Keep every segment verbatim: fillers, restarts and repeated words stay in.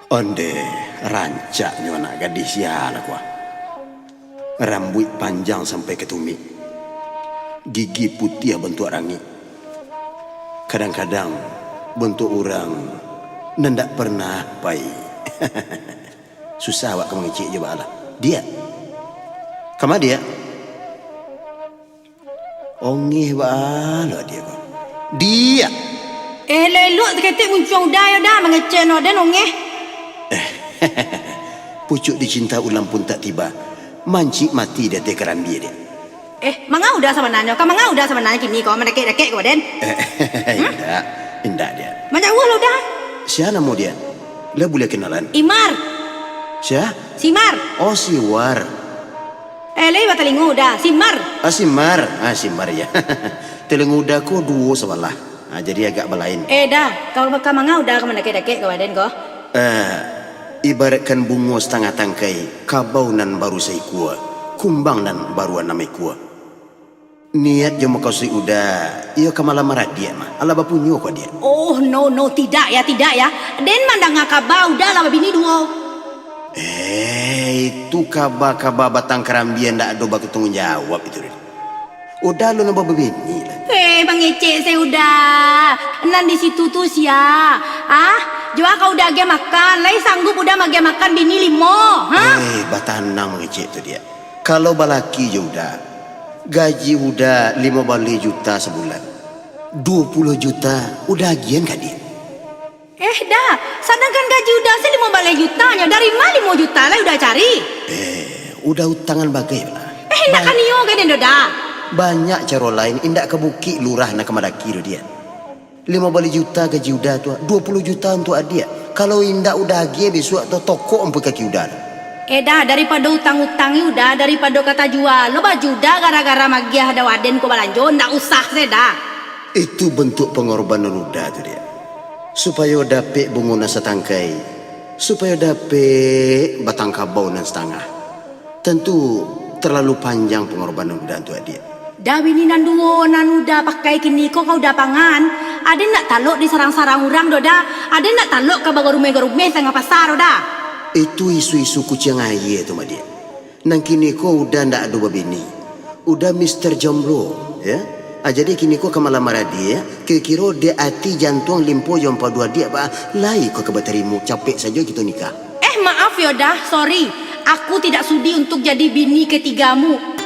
Ondeh, rancaknyo anak gadih sia lah ko ah. Rambuik panjang sampai ka tumik. Gigi putiah bantuak rangik. Kadang-kadang bantuak urang nan ndak pernah pai. Susah awak ka mangecek jo baalah. Diak. Kama diak? Ongeh baa lo adiak ko. Diak! Eh, elok-elok saketek muncuang Uda yo Da, mangecek no den ongeh. Pucuk dicinta ulam pun tak tiba, mancik mati di ateh karambia, Diak. Eh, manga Uda sabananyo? Ka manga Uda sabananyo kini ko, mandakek-dakek ko den? Eh, indak, indak, Diak. Manjauah lo Uda. Sia namo Diak? Lah buliah kenalan? Imar. Sia? Simar. Oh, Siwar. Eh, lai batalingo Uda, Simar. Ah, Simar. Ah, Simar, ya. Talingo Uda ko duo sabalah. Ah, jadi agak balain. Eh, Da, kalau ka manga Uda ka mandakek-dakek ka badan ko? Eh, ibaratkan bungo satangah tangkai, kabau nan baru saikua, kumbang nan baru anam ikua. Niat jo makasuik Uda, iyo ka malamar adiak mah. Alah bapunyo ko adiak? Oh, no, no, tidak ya, tidak ya. Den mandanga kaba Uda lah babini duo. Eh, itu kaba-kaba batang karambia ndak ado batanggung jawab itu, Den. Uda lo nambah babini lah. Eh, mangecek se Uda. Nan di situ tu sia? Ah, jua ka Uda agiah makan. Lai sanggup Uda maagiah makan bini limo, ha? Eh, batanang mangecek tu, Diak. Kalau balaki jo Uda, gaji Uda limo baleh juta sabulan. Duo puluah juta Uda agiahan ka Diak. Eh, Da, sadangkan gaji Uda se limo baleh juta nyo, dari ma limo juta lai Uda cari? Eh, Uda utangan bagai lah. Eh, indak ka nio gai den do, Da. Banyak caro lain, indak ka bukik lurah nan ka mandaki do, Diak. Limo baleh juta gaji Uda tu, duo puluah juta untuak adiak. Kalau indak Uda agiah bisuak tu, tokok ampuih kaki Uda tu. Eh, Da, daripado utang-utang ni Uda, daripado ka tajua lo baju Uda gara-gara magiah dek aden ko balanjo, ndak usah se, Da. Itu bantuak pangorbanan Uda tu, Diak. Supayo dapek bungo nan satangkai, supayo dapek batang kabau nan satangah. Tantu talalu panjang pangorbanan Uda tu, adiak. Da bini nan duo nan Uda pakai kini ko ka Uda pangan, aden ndak talok disarang-sarang urang do, Da. Aden ndak talok ka bagarumeh-garumeh tangah pasa do, Da. Itu isu-isu kuciang aia tu, Madiak. Nan kini ko Uda ndak ado babini. Uda Mister Jomblo, ya. Ah, jadi kini ko ka malamar adiak, ya. Kiro-kiro dek ati, jantuang, limpo, jo ampadu adiak, ba, lai ko ka batarimo, capek sajo kito nikah. Eh, maaf yo, Da, sorry. Aku tidak sudi untuk jadi bini ketigamu.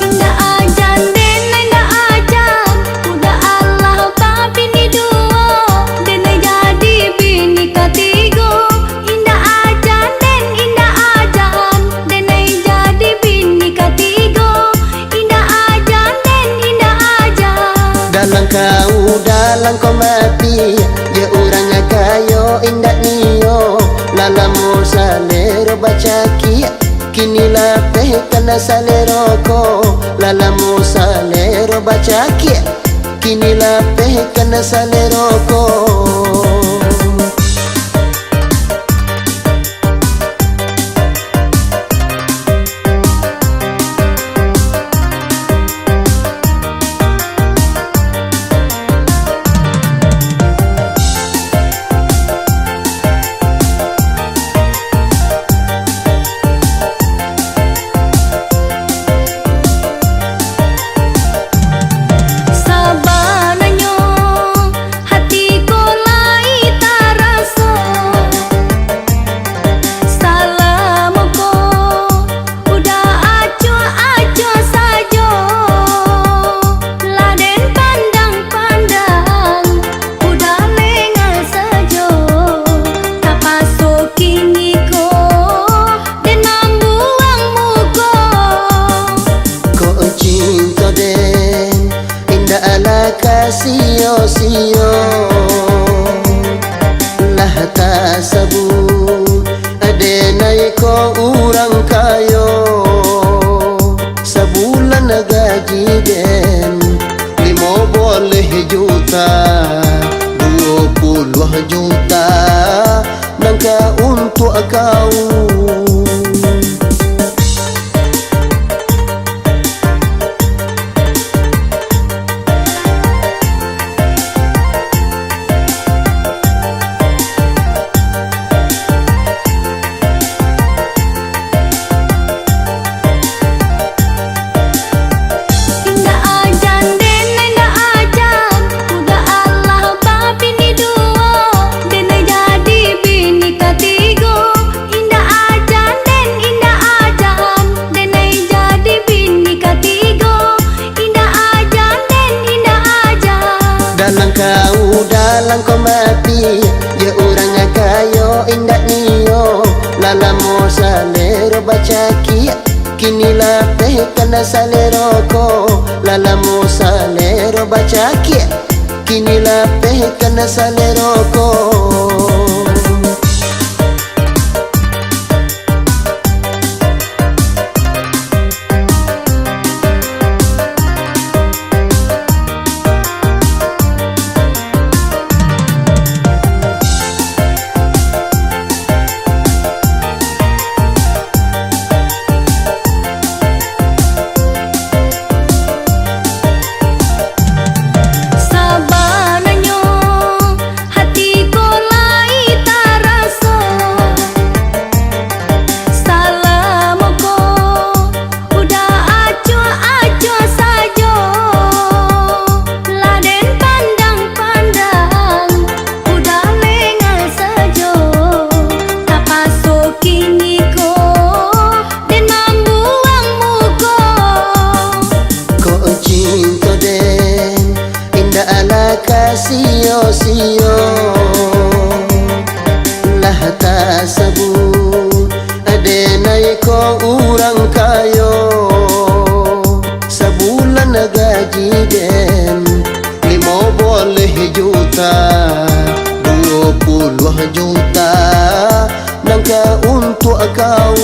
Indak ajan den, indak ajan. Uda alah babini duo, den jadi bini katigo. Indak ajan den, indak ajan. Den jadi bini katigo. Indak ajan den, indak ajan. Dalam kau, dalam kau mati, ya urang kayo indak nio. Lah lamo salero bacakiak, kini lapehkan salero ko. Lah lamo salero bacakiak, kini lapehkan salero ko. Sabananyo, hati ko lai taraso, salamo ko Uda acuah-acuah sajo, lah den pandang-pandang, Uda lengah sajo, tapaso kini ko den mambuang muko. Kok cinto den indak alah ka sio-sio, lah tasabuik adenai ko urang kayo. Sabulan gaji den limo boleh juta, duo kau. Indak ajan den, indak ajan, udah alah babini duo, den jadi bini katigo. Indak ajan den, indak ajan, den jadi bini katigo. Indak ajan den, indak ajan. Dalang kau, dalang kau mati, yo urang kayo indak nio, lah lamo salero bacakiak. Kini lapeh kana salero ko, lah lamo salero bacakiak. Kini lapeh kana salero ko. Sabananyo hati ko lai taraso, salamo ko udah acuah-acuah sajo, lah den pandang-pandang, udah lengah sajo, tapaso kini ko den mambuang muko. Kok cinto den indak alah ka sio-sio, lah tasabuik denai ko urang kayo. Sabulan gaji den limo boleh juta, duo puluah juta nan ka untuak kau.